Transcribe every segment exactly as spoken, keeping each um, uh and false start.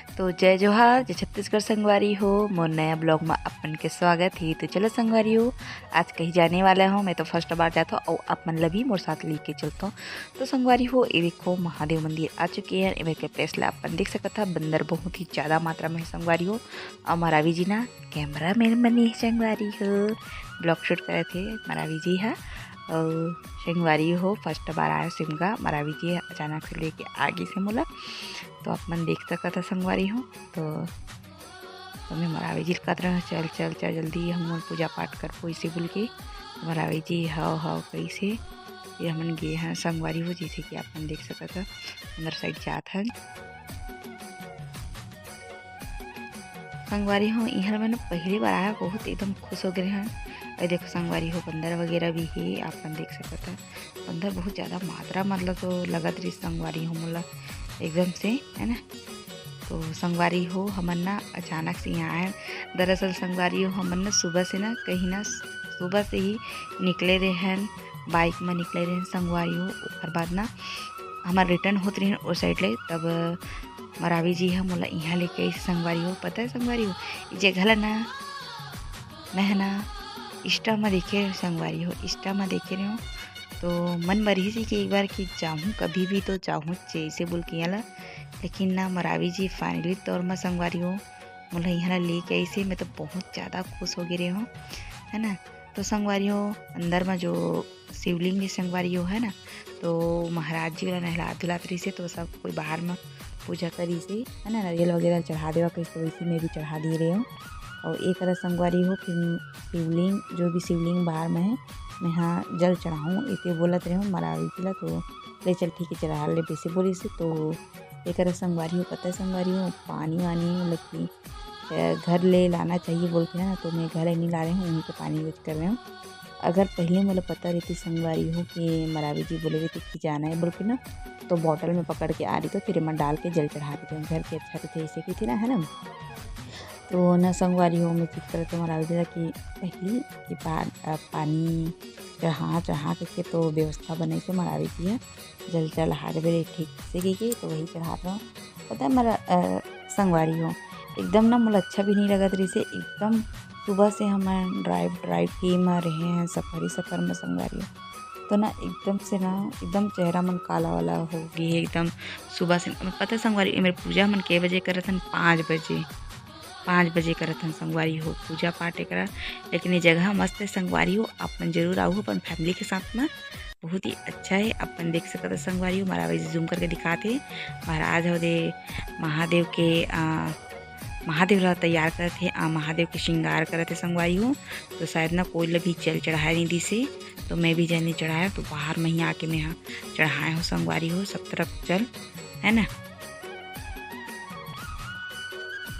तो जय जोहार, जय छत्तीसगढ़ संगवारी हो, मोर नया vlog में आप मन के स्वागत हे। तो चलो संगवारी हो, आज कहीं जाने वाला हूँ, मैं तो first बार जात हूँ और आप मन ला भी मोर साथ लेके चलत हूँ। तो संगवारी हो, ये देखो महादेव मंदिर आ चुके हैं। एमेर के place ला आप मन देख सकत हा, बंदर बहुत ही ज्यादा मात्रा में है संगवारी हो। और मरावी जी ना cameraman बने हे संगवारी हो, vlog shoot करत हे मरावी जी हा। और संगवारी हो, first बार आए सिमगा, मरावी जी अचानक से लेके आ गिस हे मोला। तो आप मन देख सकत हा संगवारी हो। तो, तो मैं मरावी जी ल कहत रहे हूँ, "चल, चल, चल, जल्दी हम लोग पूजा पाठ करबो," इसे बोल के। मरावी जी, "हव, हव," कइसे ये हमन गे हन संगवारी हो, जैसे कि आप मन देख सकत हा, अंदर side जात हन। संगवारी हो, इहाँ मैं ना पहली बार आया, बहुत एकदम खुश हो गए हैं। और देखो संगवारी हो, बंदर वगैरह भी है, आप मन देख सकत हा। बंदर बहुत ज्यादा मात्रा, मतलब, तो लगत रही संगवारी हो मोला एकदम से, है ना। तो संगवारी हो, हमन ना अचानक से यहाँ आए। दरअसल संगवारी हो, हमन ना सुबह से ना कहीं ना, सुबह से ही निकले रहन, bike में निकले रहन संगवारी हो। ओकर बाद ना हमर return होत रहिन ओ side ले, तब मरावी जी ह मोला इहाँ लेके आइस संगवारी हो। पता है संगवारी हो, ई जगह ला ना मैं ह ना Insta में देखे रहे संगवारी हो, Insta में देखे रहे हूँ। तो मन म रहिस कि एक बार कि जाहूँ, कभी भी तो जाहूँ जैसे बोल के यहाँ ला। लेकिन ना मरावी जी finally तौर में संगवारी हो मोला यहाँ ला लेके आइस हे, मैं तो बहुत ज्यादा खुश हो गे रहे हूँ, है ना। तो संगवारी हो, अंदर में जो शिवलिंग हे संगवारी हो, है ना, तो महाराज जी वाला नहला धुलात रहिस हे, तो सब कोई बाहर में पूजा करिस हे, है ना, नारियल वगैरह चढ़ा देवा कहिस, तो वैसे मैं भी चढ़ा दिए रहे हूँ। और एक तरह संगवारी हो, फिर शिवलिंग, जो भी शिवलिंग बाहर में है, मैं हाँ जल चढ़ाऊँ, इसे बोलत रहे हूँ मरावी जी ला, तो ले चल ठीक है चढ़ा ले, वैसे बोलिस हे। तो एक तरह संगवारी हो, पता है संगवारी हो, पानी वानी मतलब कि अ, घर ले लाना चाहिए बोल के, है ना, तो मैं घर नहीं ला रहे हूँ, वहीं पे पानी use कर रहे हूँ। अगर पहले मोला पता रहती संगवारी हो कि मरावी जी बोले रहती कि जाना है बोल के ना, तो bottle में पकड़ के आ रही, तो फिर मैं डाल के जल चढ़ा देती हूँ। घर के अच्छा रहते ऐसे की थी ना, है ना। तो ना संगवारी हो, मैं चित करते मरावी जी ला कि पहली कि पा-, अ, पानी चढ़ा, चढ़ा करके तो व्यवस्था बनाई से मरावी जी है। जल चढ़ात बेर ठीक से गे, तो वही चढ़ात रहो। पता है, मरा-, अ, संगवारी हो, एकदम ना मोला अच्छा भी नहीं लगत रहिस हे। एकदम सुबह से हमन drive, drive के म रहे हैं, सफर ही सफर में संगवारी हो, तो ना एकदम से ना एकदम चेहरा मन काला वाला हो गे हे एकदम सुबह से। पता है संगवारी, एमेर पूजा हमन के बजे करत हन? पाँच बजे, पाँच बजे करत हन संगवारी हो पूजा पाठ एकरा। लेकिन ये जगह मस्त है संगवारी हो, आप मन जरूर आऊ अपन family के साथ में, बहुत ही अच्छा है। अपन देख सकत हो संगवारी हो, मरावी जी zoom करके दिखात हे। महाराज हो दे महादेव के, आ, महादेव ला तैयार करत हे, आ, महादेव के श्रृंगार करत हे संगवारी हो। तो शायद ना कोई ला भी जल चढ़ाए नहीं दिस हे, तो मैं भी जल नहीं चढ़ाया, तो बाहर में ही आके मैं हा चढ़ाए हूँ संगवारी हो सब तरफ जल, है ना।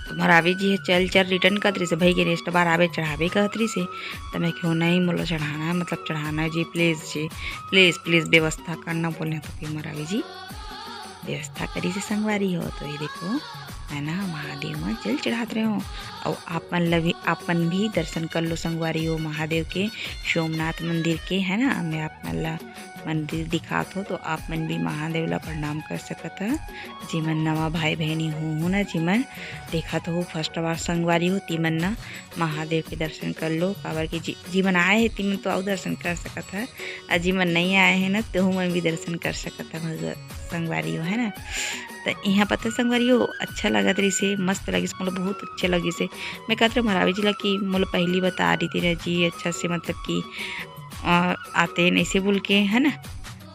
तो मरावी जी हे चल चल return कहत रहिस हे, भाई के next बार आबे चढ़ाबे कहत रहिस हे। त मैं कहो नहीं, मोला चढ़ाना है, मतलब चढ़ाना है जी, please जी, please, please व्यवस्था करना बोले, तो फिर मरावी जी व्यवस्था करिस हे संगवारी हो। तो ये देखो, मैं ना महादेव में जल चढ़ात रहे हूँ, और आप मन ला भी, आप मन भी दर्शन कर लो संगवारी हो महादेव के, सोमनाथ मंदिर के, है ना। मैं आप मन ला मंदिर दिखात हो, तो आप मन भी महादेव ला प्रणाम कर सकत ह। जेमन नवा भाई बहिनी हो, हो ना, जेमन देखत हो first बार संगवारी हो, तेमन ना महादेव के दर्शन कर लो, काबर कि जी-, जेमन आए हे, तेमन तो अउ दर्शन कर सकत ह, अउ जेमन नहीं आए हे ना, तेहू मन भी दर्शन कर सकत ह भगवत संगवारी हो, है ना। त इहाँ पता संगवारी हो, अच्छा लगत रहिस हे, मस्त लगिस, मोला बहुत अच्छा लगिस हे। मैं कहत रहे मरावी जी ला कि मोला पहली बता रही थी ना जी, अच्छा से, मतलब कि, अ, आते हैं ऐसे बोल के, है ना।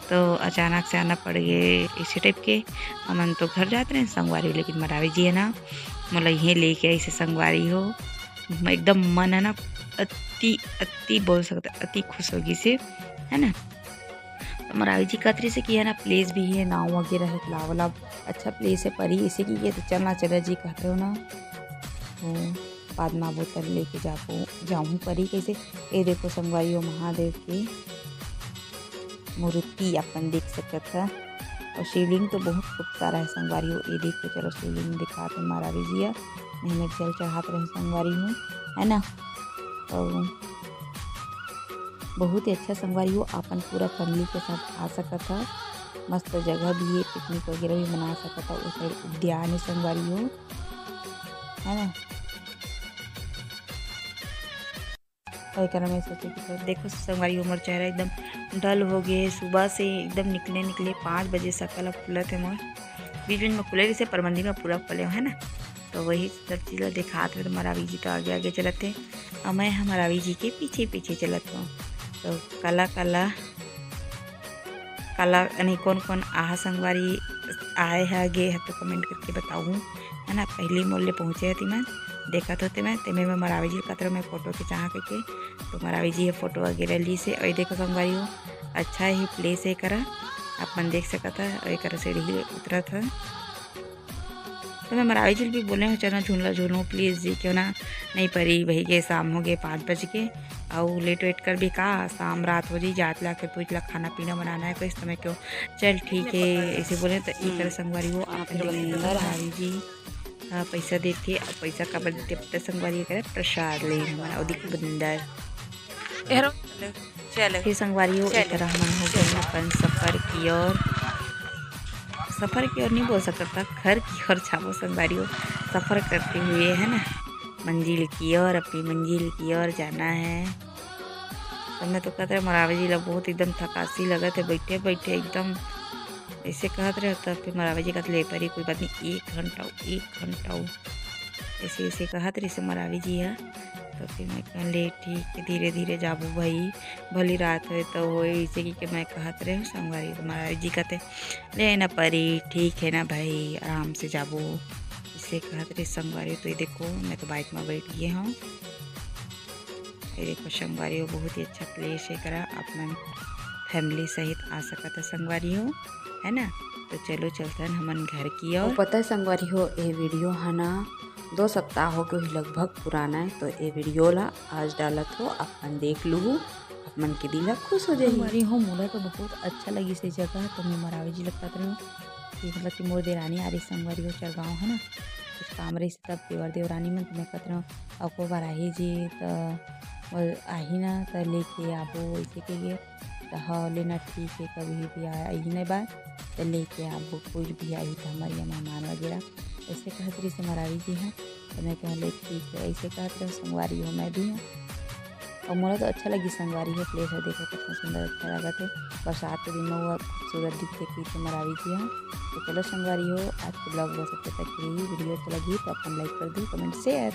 तो अचानक से आना पड़ गए इसी type के। हमन तो घर जात रहे संगवारी, लेकिन मरावी जी है ना, मोला इहें लेके आइस हे संगवारी हो। एकदम मन है ना, अति, अति बोल सकते, अति खुश हो गिस हे, है ना। तो मरावी जी कहत रहिस हे कि है ना, place भी है, नाव वगैरह है, तालाब वालाब, अच्छा place है परी, इसे कि ये तो चलना चला जी कहते हो ना। तो बाद में बोतल लेके जाबो, जाऊँ परी कैसे। ये देखो संगवारी हो, महादेव के मूर्ति अपन देख सकत ह। और शिवलिंग तो बहुत खूब सारा है संगवारी हो। ये देखो, चलो शिवलिंग दिखाते मरावी जी ह। मैं जल चढ़ात रहे संगवारी हो, है ना। तो बहुत ही अच्छा संगवारी हो, अपन पूरा family के साथ आ सकत ह। मस्त जगह भी हे, पिकनिक वगैरह भी मना सकत हा। ओ साइड उद्यान हे संगवारी हो, है ना। अउ एकरा मैं सोचे कि तो देखो संगवारी हो, मोर चेहरा एकदम dull हो गए। सुबह से एकदम निकले निकले पाँच बजे से कला फूलत हे मोर। बीच बीच में खुले रहिसे, पर मंदिर में पूरा खुले हे ना। तो वही सब चीज ला दिखात रहे। तो मरावी जी तो आगे आगे चलत हे अउ मैं ह मरावी जी के पीछे पीछे चलत हूँ। तो कला कला कला यानी कौन कौन आहा संगवारी आए ह गे ह तो comment करके बताहू, है ना। पहली मोर ले पहुँचे हती मैं, देखत होते मैं, तेमे मैं मरावी जी कतरा मैं फोटो खिंचाहा करके। तो मरावी जी ह फोटो वगैरह लीसे। अउ ये देखो संगवारी हो, अच्छा ही place हे करा, आप मन देख सकत ह। अउ एकरा सीढ़ी उतरत ह। तो मैं मरावी जी ल भी बोले हूँ, "चलो झूला झूलो please जी, क्यों ना नहीं परी भाई के, शाम हो गए पाँच बज के, अउ late वेट कर भी का, शाम रात हो जी, जात ला के पूछ ला, खाना पीना बनाना है कुछ, तो मैं क्यों, चल ठीक है," ऐसे बोले। तो ये करे संगवारी हो, आप देख सकते हो, मरावी जी हाँ पैसा देते, अब पैसा काबर देते, पता संगवारी करे प्रसाद ले हमारा, और देखो बंदर। एहरो चले। फिर संगवारी हो, चले। एक तरह हमन हो गए अपन सफर की ओर। सफर की ओर नहीं बोल सकता, घर की ओर छाबो संगवारी हो। सफर करते हुए, है ना, मंजिल की ओर, अपनी मंजिल की ओर जाना है। तो मैं तो कहते हैं, मरावी जी ला बहुत एकदम थकासी लगत है, बैठे बैठे एकदम ऐसे कहत रहे। तब फिर मरावी जी कहत, "ले परी, कोई बात नहीं, एक घंटा हो, एक घंटा हो।" ऐसे ऐसे कहत रहिसे मरावी जी ह। तो फिर मैं कहा, "ले ठीक है, धीरे धीरे जाबो भाई, भली रात होए तो होए," ऐसे कि, कि मैं कहत रहे हूँ संगवारी। तो मरावी जी कहते, "ले ना परी, ठीक है ना भाई, आराम से जाबो," ऐसे कहत रहे संगवारी। तो ये देखो, मैं तो bike में बैठ गए हूँ। ये देखो संगवारी हो, बहुत ही अच्छा place है करा, आप मन family सहित आ सकत है संगवारी हो, है ना। तो चलो चलथन हमन घर की ओर। पता है संगवारी हो, ये video है ना दो सप्ताह हो गए लगभग पुराना है, तो ये video ला आज डालत हो, आप मन देख लूहू, आप मन के दिल ला खुश हो जाही। संगवारी हो, मोला तो बहुत अच्छा लगिस ये जगह, तो मैं मरावी जी लगत रहे हूँ कि मतलब कि मोर देरानी आ रही संगवारी हो चरगांव, है ना, कुछ काम रहिस तब देवर देवरानी मन, तो मैं कहत रहे हूँ, "अको बार आही जी, त मोर आही ना, त लेके आबो," ऐसे कहिए। त "हाँ, लेना ठीक है, कभी भी आ-, आही नहीं बार, त लेके आबो, कोई भी आही त हमारे यहाँ मेहमान वगैरह," ऐसे कहत रहिसे मरावी जी हैं। तो मैं कहा, "ले ठीक है," ऐसे कहत रहे संगवारी हो, मैं भी हूँ। और मोला तो अच्छा लगी संगवारी हो, place है, देखो कितना सुंदर अच्छा लगत है। बरसात के दिन में वो खूबसूरत दिखते पीछे मरावी जी हैं। तो चलो संगवारी हो, आज के vlog बस इतने तक ही। Video अच्छा लगी तो अपन like कर दो, comment, share।